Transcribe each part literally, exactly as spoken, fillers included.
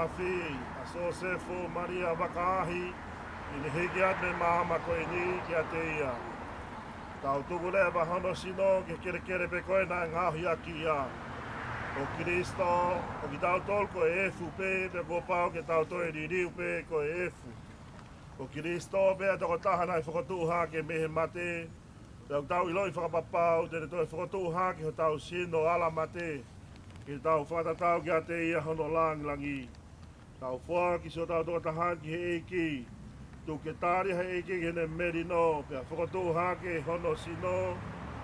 Afi, ʻa Sosefo Malia Vakaahi, ʻi he hiki atu mei he maama ko eni kiate ia. Tau tuku leva hono sino ki he kelekele pē ko ē naʻe ngaohi ʻaki ia. Ko Kilisito, ko kitautolu ko e efu pē, pea kuo pau ke tau toe liliu pē ko e efu. Ko Kilisito pē ʻa e tokotaha naʻe fokotuʻu hake mei he mate, pea ʻoku tau ʻiloʻi fakapapau te ne toe fokotuʻu hake hotau sino ala mate, ke tau fakatatau kiate ia hono langilangi. Tau foaki siʻotau tokotaha ki he ʻEiki. Tuku ke tali ʻe he ʻEiki ki heʻene melino, pea fokotuʻu hake hono sino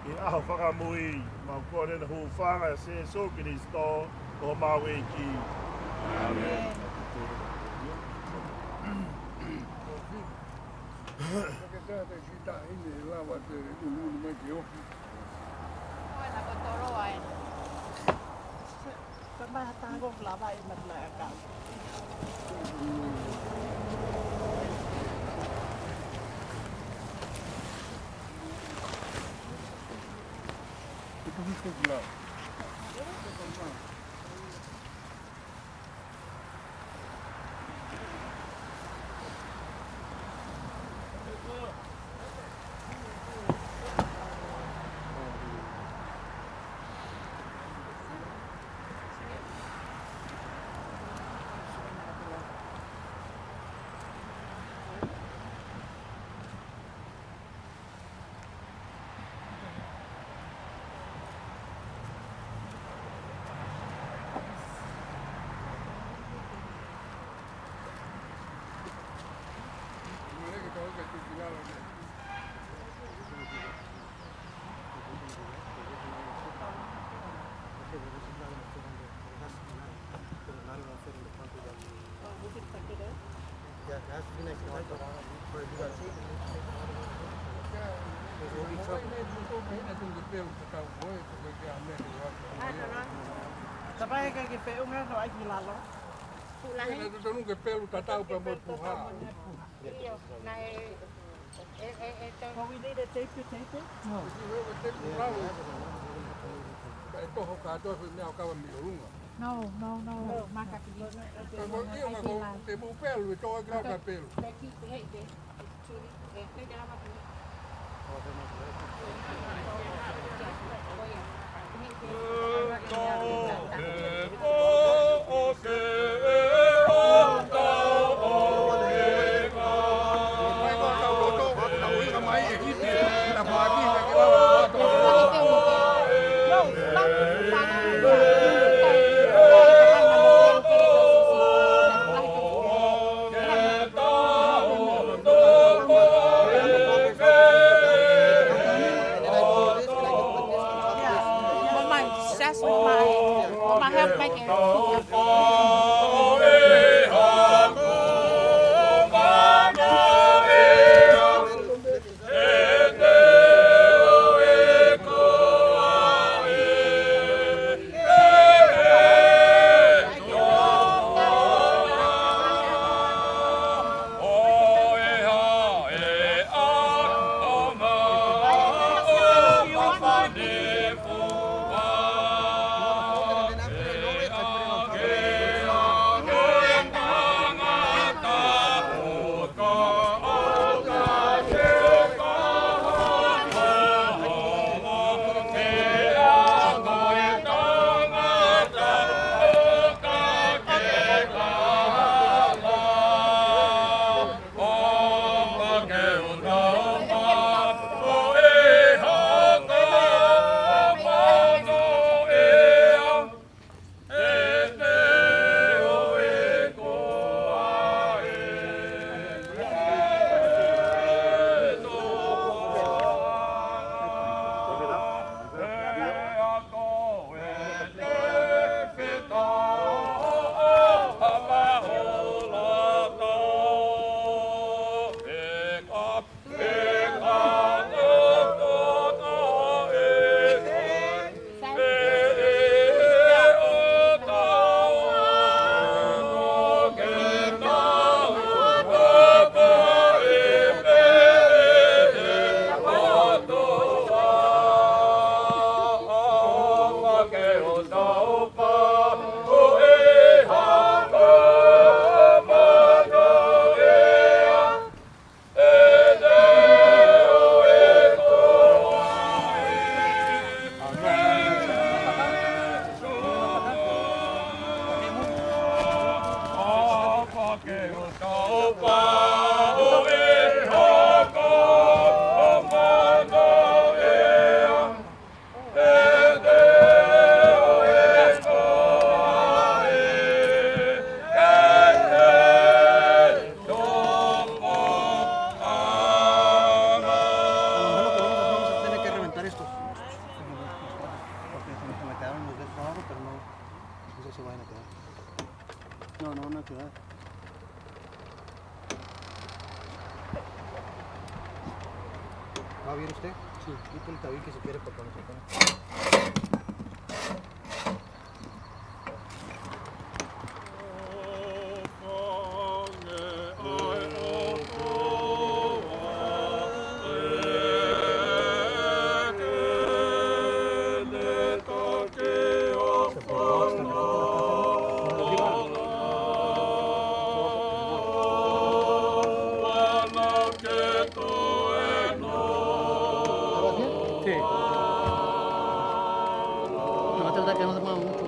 ʻi he ʻaho fakamui. Mau kole ʻa e hūfanga ʻia Sīsū Kilisito ko homau ʻEiki. ʻĀmeni. Tapai ke ke feʻunga no ai ki lalo. Ena tu tonu ke pelu tatau pea mo e puha. ʻIo, naʻe, e, e, e, to- Well, we need a tape to tape it. No. Isi we we te pulau. Ka e toho kātoa ko e meʻa ʻo kava mei ʻolunga. No, no, no. Maka pili. Ka ko ia ka ko te mou pelu, e toa kila ka pelu. Yeah, my, that's what my, what my help make it. Porque se me quedaron los de trabajo, pero no, no sé si vayan a quedar. No, no van a quedar. ¿Va bien usted? Sí. Quítale el tabique si quiere para cuando se ponga. Sí. No, va a tratar que no se mueva mucho.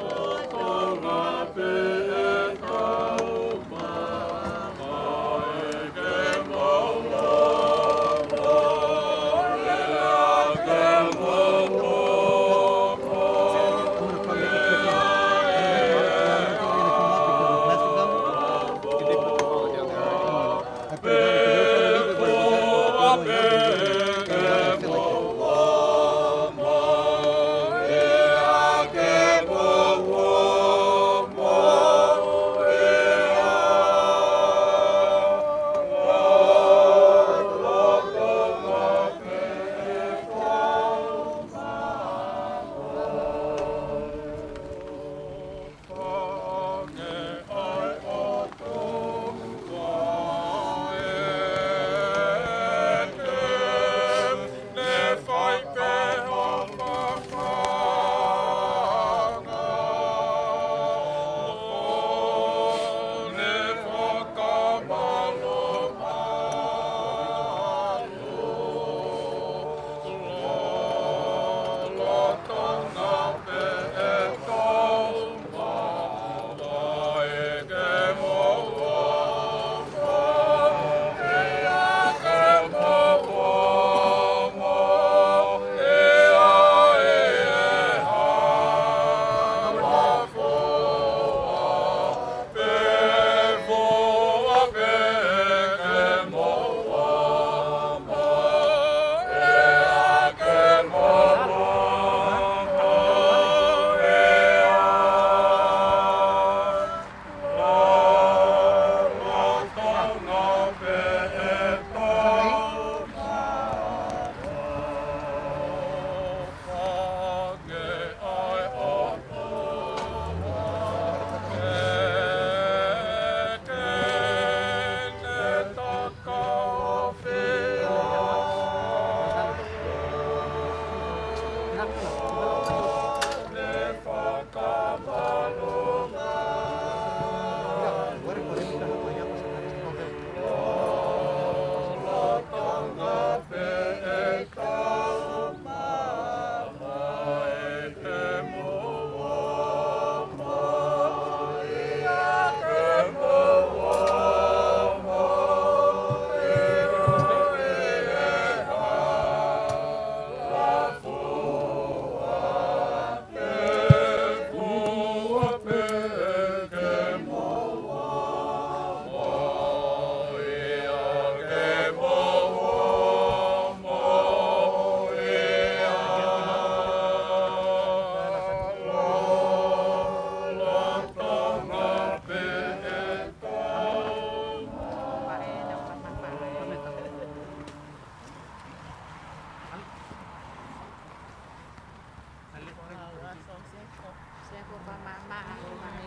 Sefo, ko e māmā ʻa e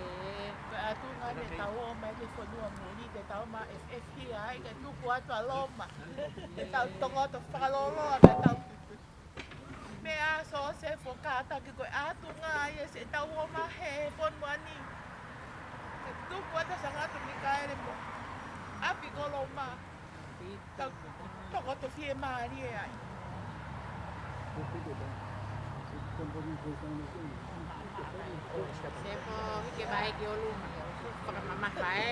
ʻatunga ne tau ō mai ki he fonua muli, ke tau ma F F P ai, ke tuku atu ʻa Loma. Ke tau tongoto fakaloloa, ke tau meʻa ʻa Sosefo kātaki ko e ʻatunga ia Sētane ʻoku ō mai he fonua ni. Ke tuku atu ʻa Sangato Mikaele mo ʻApikoloma. Tau tongoto fiemālie ai. Sefo, hiki mai ki ʻolunga. Fakamamafa ē.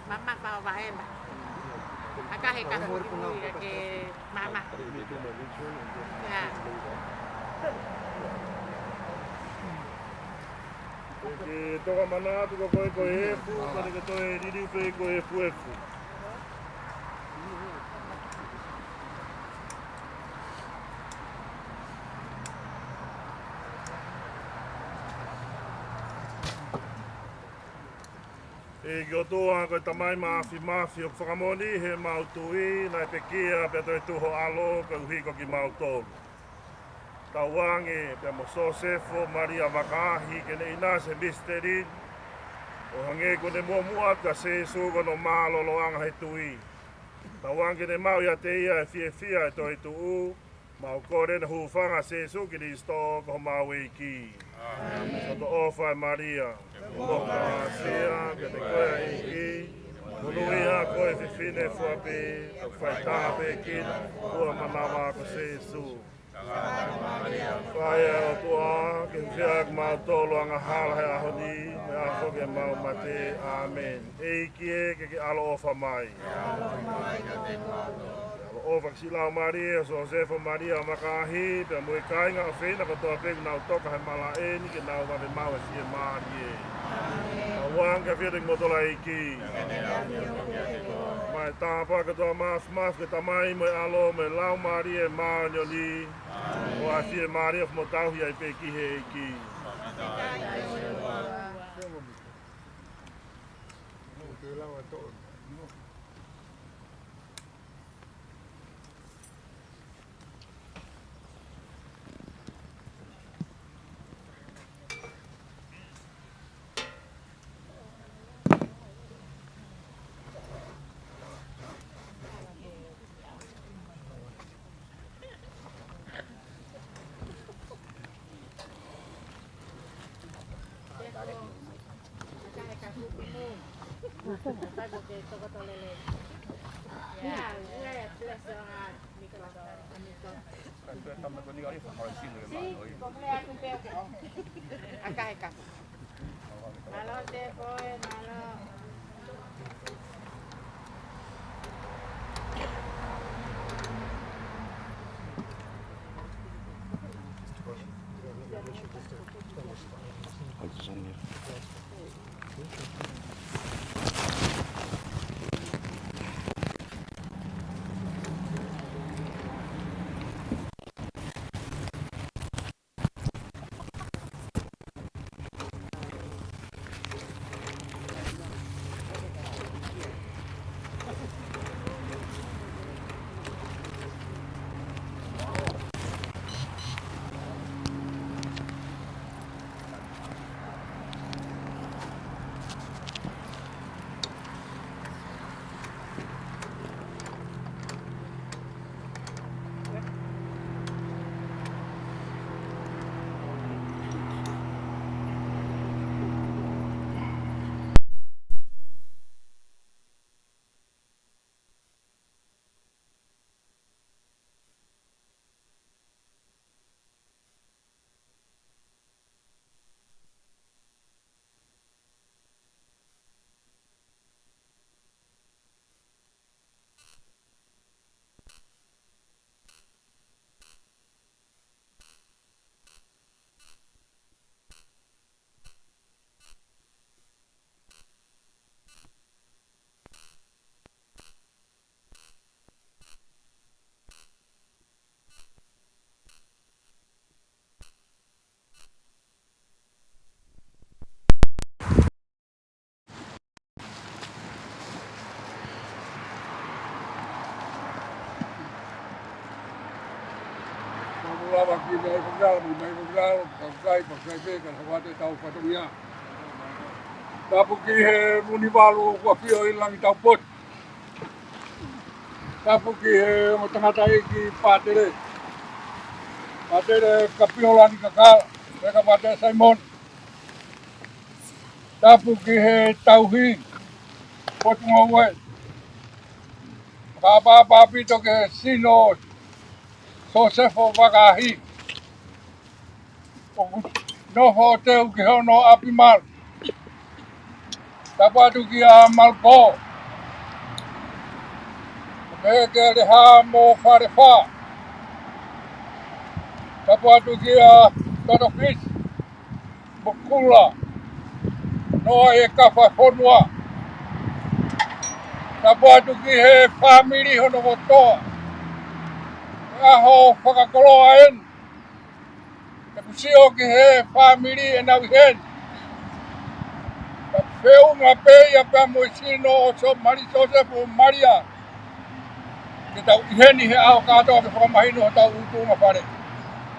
Mama pao vaema. Aka he ka fui ke mama. Ya. Ke toka manatu ko koe ko e efu, pea ke toe liliu pē ko e efuefu. ʻEiki ʻOtua, ko e Tamai Māfimafi, ʻoku fakamoʻoni ʻemau tui naʻe pekia pea toe tuʻu ho ʻAlo koeʻuhi ko kimautolu. Tauange pea mo Sosefo Malia Vakahi ke ne ʻinasi he misiteli, ʻo hangē ko ʻene muʻomuʻa atu ʻa Sīsū ko hono mālōlōʻanga he tui. Tauange ke ne maʻu ʻiate ia e fiefia ʻo e toetuʻu, mau kole ʻi he huafa ʻo Sīsū Kalaisi ko homau ʻEiki. ʻĀmeni. Siʻoto ʻofa ʻe Malia, ʻofa ʻa e ʻEiki, monūʻia koe ʻi he fefine fua pē, ʻoku fai tāpuekina ho manava ko Sīsū. Fai ʻe he ʻOtua ke hūfia kimautolu angahala he ʻaho ni, mo e ʻaho ke mau mate. ʻĀmeni. ʻEiki ē, ke ke ʻaloʻofa mai. ʻAloʻofa ki siʻi laumālie ʻo Sosefo Malia Vakahi, pea mo e kāinga ʻofeina kotoa pē ʻoku nau toka he malaʻe ni, ke nau vave maʻu e fiemālie. Tauange ke fie te kimoutolu ʻa e ʻEiki. Mo e tāpuaki kotoa māfimafi ʻa e Tamai mo e ʻAlo mo e Laumālie Māʻoniʻoni, ʻo ʻafio mai ʻo fakamoʻui ʻi he pekia ʻEiki. Aka he kapu. Mālō te koe, mālō. Tapu lava ki he ʻEiki, ki he ʻEiki, ki he ʻEiki, ki he ʻEiki, ki he ʻEiki, ki he ʻEiki, ki he ʻEiki, ki he ʻEiki. Tapu ki he Muni Valu kuo ʻafio ʻi langi taupotu. Tapu ki he ongo tangataʻeiki Pātele, Pātele Kapiolani Kakala, pea mo Pātele Saimoni. Tapu ki he tauhi Potungāue. Fakaʻapaʻapa ʻaupito ki he sino Sosefo Vakahi, ʻoku nofo ʻo teu ki hono ʻapi malu. Tapu atu kia Malupō. Pehē kia Leha mo Falefa. Tapu atu kia Toto Fisi mo Kula, Noa e Kafa Fonua. Tapu atu ki he fāmili hono kotoa. ʻAho fakakoloa eni. Te u sio ki he fāmili ʻenau ʻi heni. Ka feʻunga pē ia pea mo e sino ʻo Sō Mali, Sōsefo Malia. Ke tau ʻi heni he ʻaho kātoa ke fakamahino hotau ʻū tuʻunga fale.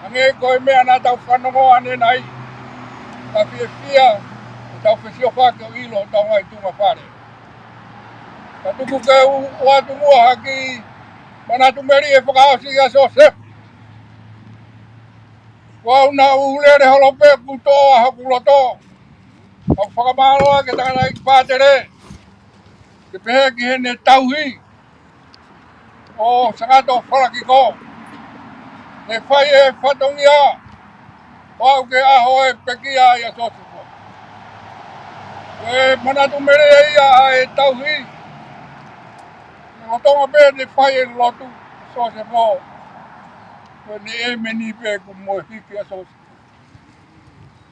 Hangē ko e meʻa naʻa tau fanongo ʻanenai. Ka fiefia, ke tau fesiofaki ʻo ʻilo hotau ngaahi tuʻunga fale. Ka tuku ke u ʻoatu muʻa ha kiʻi manatu melie fakaʻosi kia Sōsefo. Ko au naʻa ku lele holo pē kuo toʻo ʻa hoku loto. Ka u fakamālō ki he tangataʻeiki pātele. Ke pehē ki heʻene tauhi ʻo Sangato Falakiko. Ne fai e fatongia ʻo aʻu ki he ʻaho ʻe pekia ai ʻa Sōsefo. Ko e manatu melie ia ʻa e tauhi. Lolotonga pē ne fai e lotu ʻa Sōsefo. Ko ʻene ʻēmeni pē kuo mou hiki ʻa Sōsefo.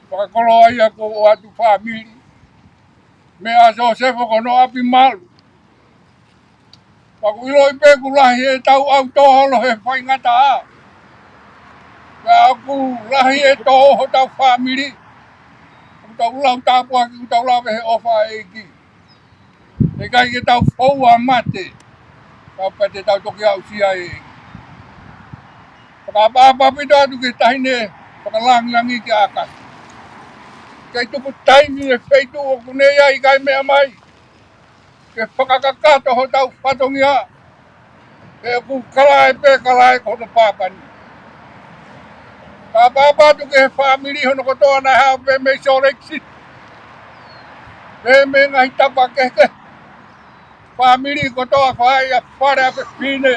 Fakakoloa ia kuo ʻoatu fāmili. Meʻa ʻa Sōsefo ko hono ʻapi malu. Pea ʻoku ʻiloʻi pē kuo lahi e tau ʻautō holo he faingataʻa. Pea ʻoku lahi e tō hotau fāmili. ʻOku tau lau tāpuaki, ʻoku tau lave he ʻofa ʻa e ʻEiki. ʻIkai ke tau foua mate, ka pea te tau toki aʻusia e ʻEiki. Fakaʻapaʻapa ʻaupito atu ki he taʻahine fakalangilangi kia ʻAkasi. ʻIkai tuku taimi e feituʻu ʻoku ne ʻi ai kae meʻa mai ke fakakakato hotau fatongia. He ʻoku kalaʻe pē kalaʻe ko hono pāpani. Fakaʻapaʻapa atu ki he fāmili hono kotoa naʻe haʻu pē mei Salt Lake City. Pea mei he ngaahi tapa kehekehe. Fāmili kotoa, fai ʻa e fale ʻa e fefine,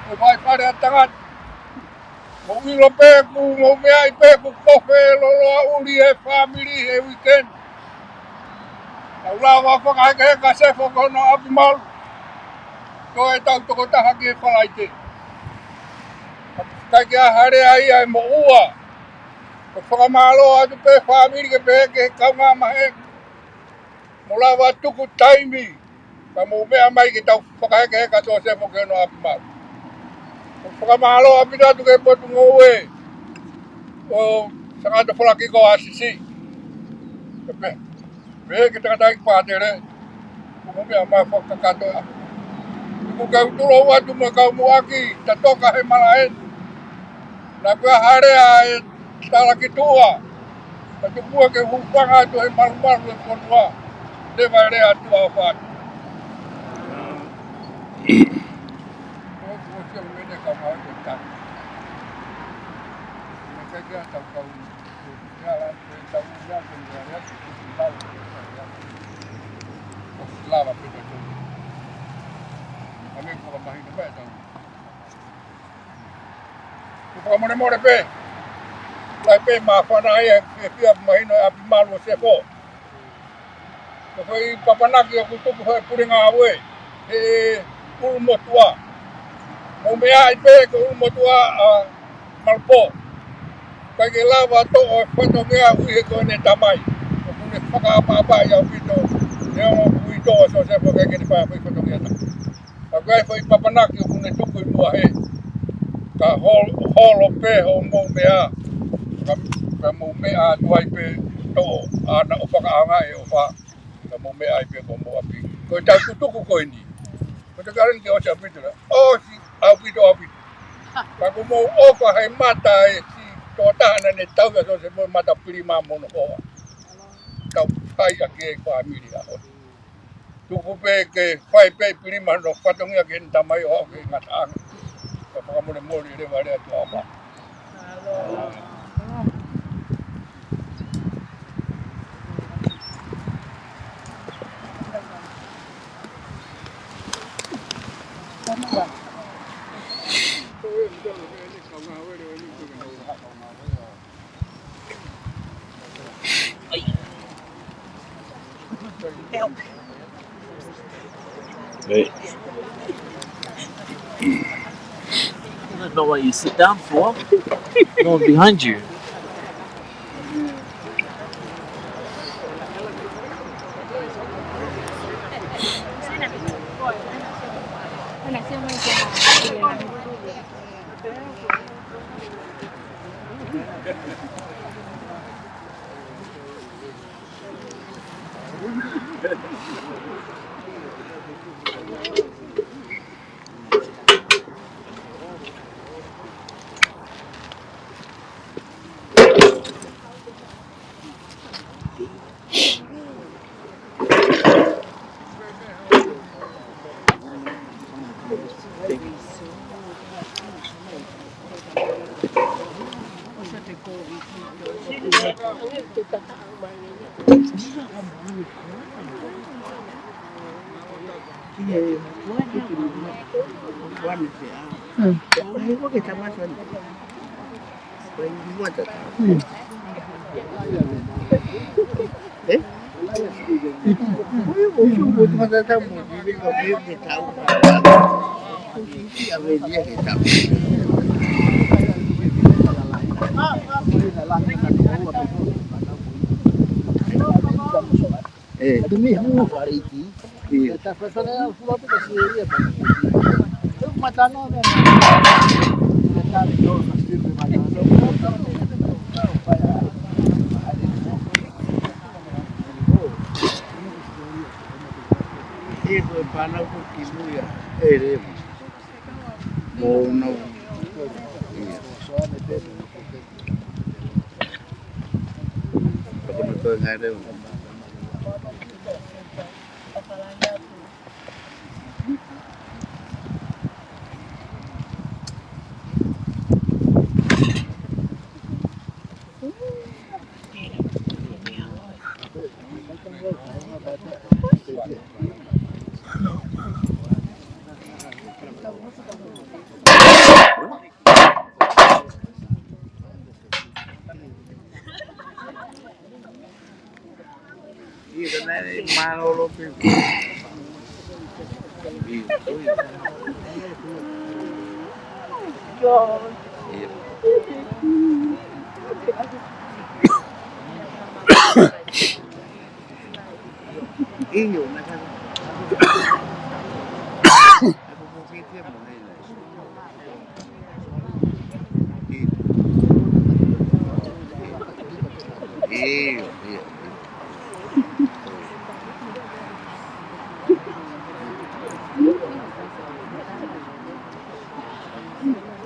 mo e fai fale ʻa e tangata. Mou ʻilo pē kuo mou meaʻi pē kuo kofe loloa ʻuli e fāmili he weekend. Tau lava fakahekeheka Sōsefo ko hono ʻapi malu. Ko e tau tokotaha ki he Falaite. ʻIkai ke ʻi ai ha lea ia ʻe moʻua. Ko e fakamālō atu pē fāmili ke pehē ki he kaungā maheni. Mou lava tuku taimi, ka mou meʻa mai ke tau fakahekeheka Sōsefo ki hono ʻapi malu. Ko e fakamālō ʻaupito atu ki he potungāue ʻo Sangato Falakiko ʻAsisi. Ke pehē, pehē ki he tangataʻeiki pātele, ko e meʻa mai fakakakato ia. Tuku ke u tuʻu atu mo e kau muʻaki, ta toka he malaʻe ni. Naʻa ku ʻi ai ha lea ʻe talaki tuʻa. Ka tuku ke u hūfanga atu he malumalu e fonua. Leva e lea atu ʻa fatu. Ko, ko sia mene ka mau ke tau. Mene kai ke tau kau. Ia la, ke tau ia ke lea ia ke tau. Ko lava pē tau. Ame ko mahino mai tau. Ko fakamolemole pē. Lahi pē māfana ia ke fiefia mahino e ʻapi malu ʻo Sōsefo. Ko e foʻi papanaki ʻoku tuku he pule ngāue he ʻulumotuʻa. Mou meaʻi pē ko e ʻulumotuʻa ʻa Malupō. ʻIkai ke lava toʻo e fatongia ʻuhi he ko ʻene tamai. ʻOku ne fakaʻapaʻapaʻi ʻaupito. Neongo ʻoku ʻi ai ʻa Sōsefo ʻikai ke ne fai ha foʻi fatongia taha. Ka ko e foʻi papanaki ʻoku ne tuku ʻi muʻa he. Ka hol-, holo pē hoʻomou meʻa. Ka, ka mou meʻa atu ai pē toʻo ʻa ʻana ʻo fakaʻaongaʻi e ʻofa. Ka mou meʻa ai pē ko homou ʻapi. Ko e tau tutuku ko eni. Ko e tau karen ke ʻosi ʻaupito la. ʻOsi ʻaupito ʻaupito. Ka ko homou ʻofa he mata e siʻi tokotaha naʻa ne tauhi ʻa Sōsefo he mata pilima mo hono hoa. Tau fai ʻaki e fāmili ʻa hono. Tuku pē ke fai pē pilima hono fatongia ki heʻene tamai ʻo aʻu ki he ngataʻanga. Ka fakamolemole leva lea tuʻa ʻofa. Help. Hey. I don't know what you sit down for. No one behind you.